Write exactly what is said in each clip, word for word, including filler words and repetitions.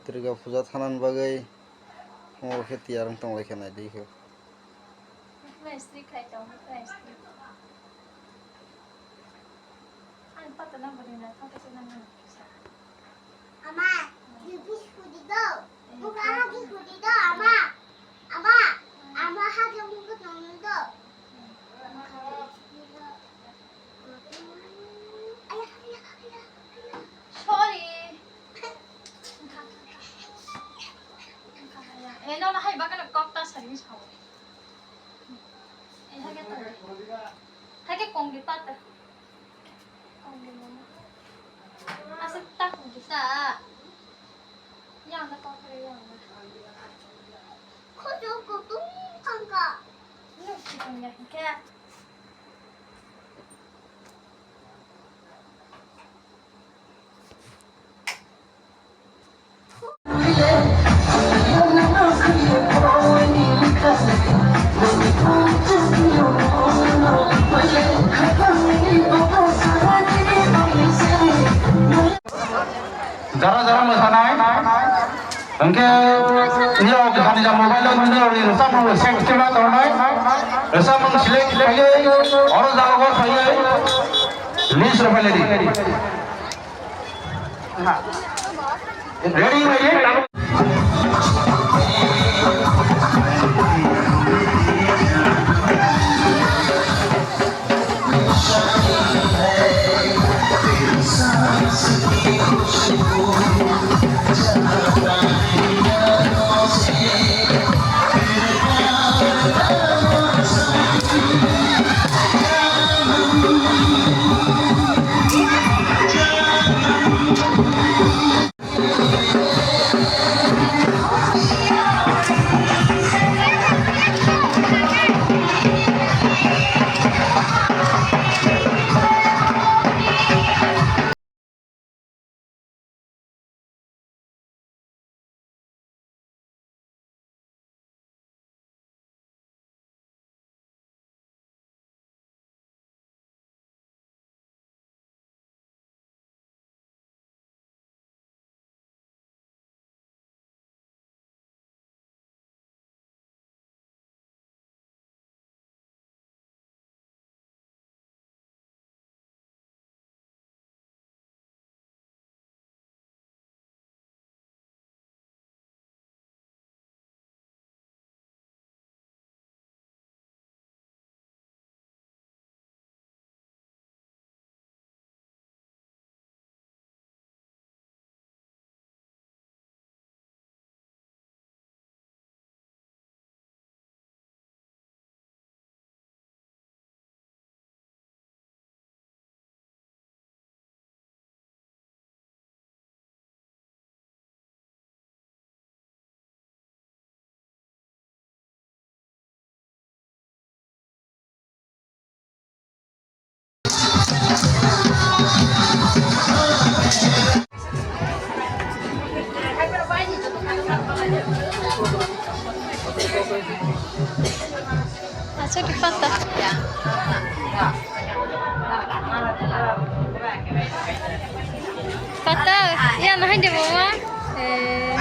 Durga puja thanani bagwi omo khe tiyar wng tong lai khe nai di khe. Mistri khai tong, mistri. Ang pata na bari na, pata se na na. Ama, you be sudi do. Buka lagi sudi do, ama. Ama, ama hage mungko tong do. Sorry. Eh, no, no, hai, bakal kok ta sari sao. Eh, hai, kata. Hai, ke kong di pata. Kong di mama. Asa ta kong di sa. Yang na kok kare yang na. Kok jauh kok tung kangka. Ini sih kong ya, ke. Jara jara mwsanai, hwnkhe nirok hani ja mobile o nirok ni rwchapmung rok save khe ma tongnai, rwchapmung select khaiwi, oro jaga o khaiwi, list rok phailaidi. Ready, ready. Acha, di pata. Pata, ya, nah, di bawah. Eh.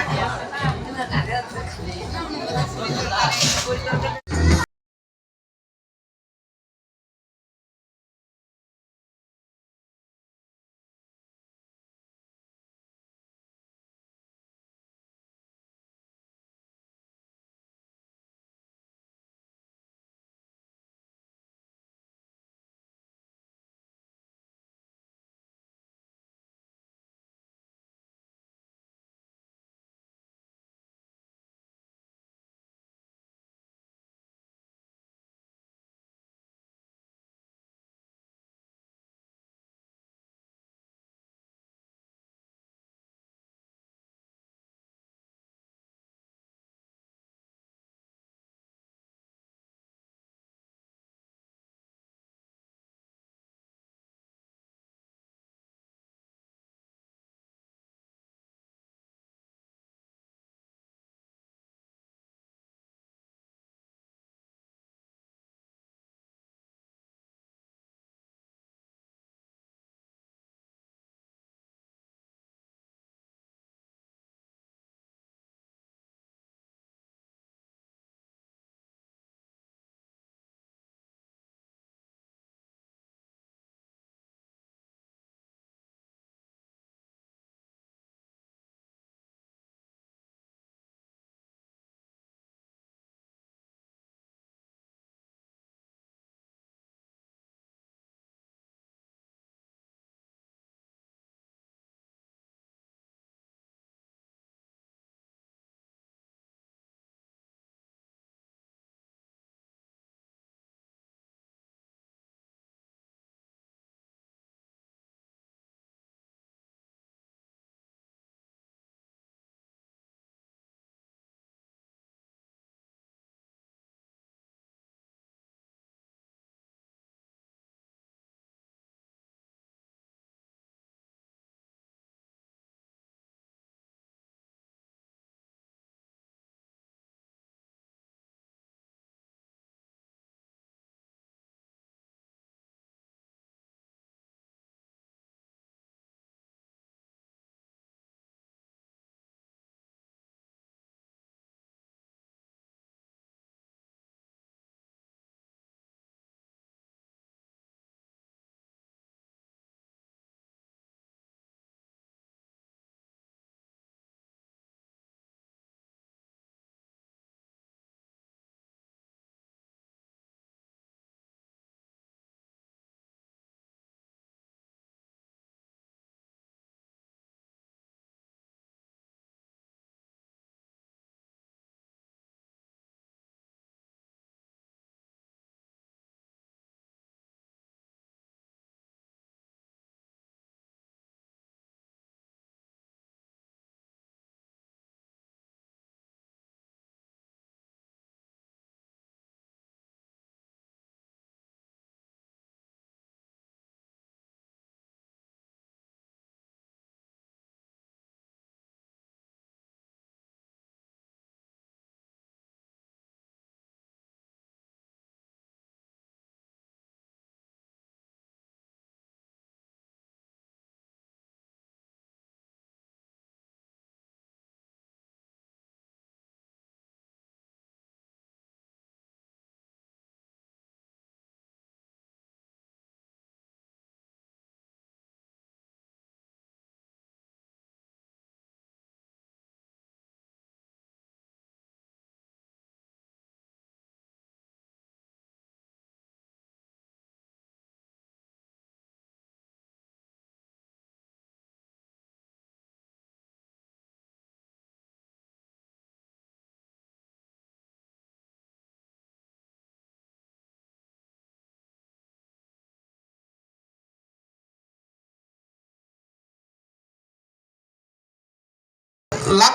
Lak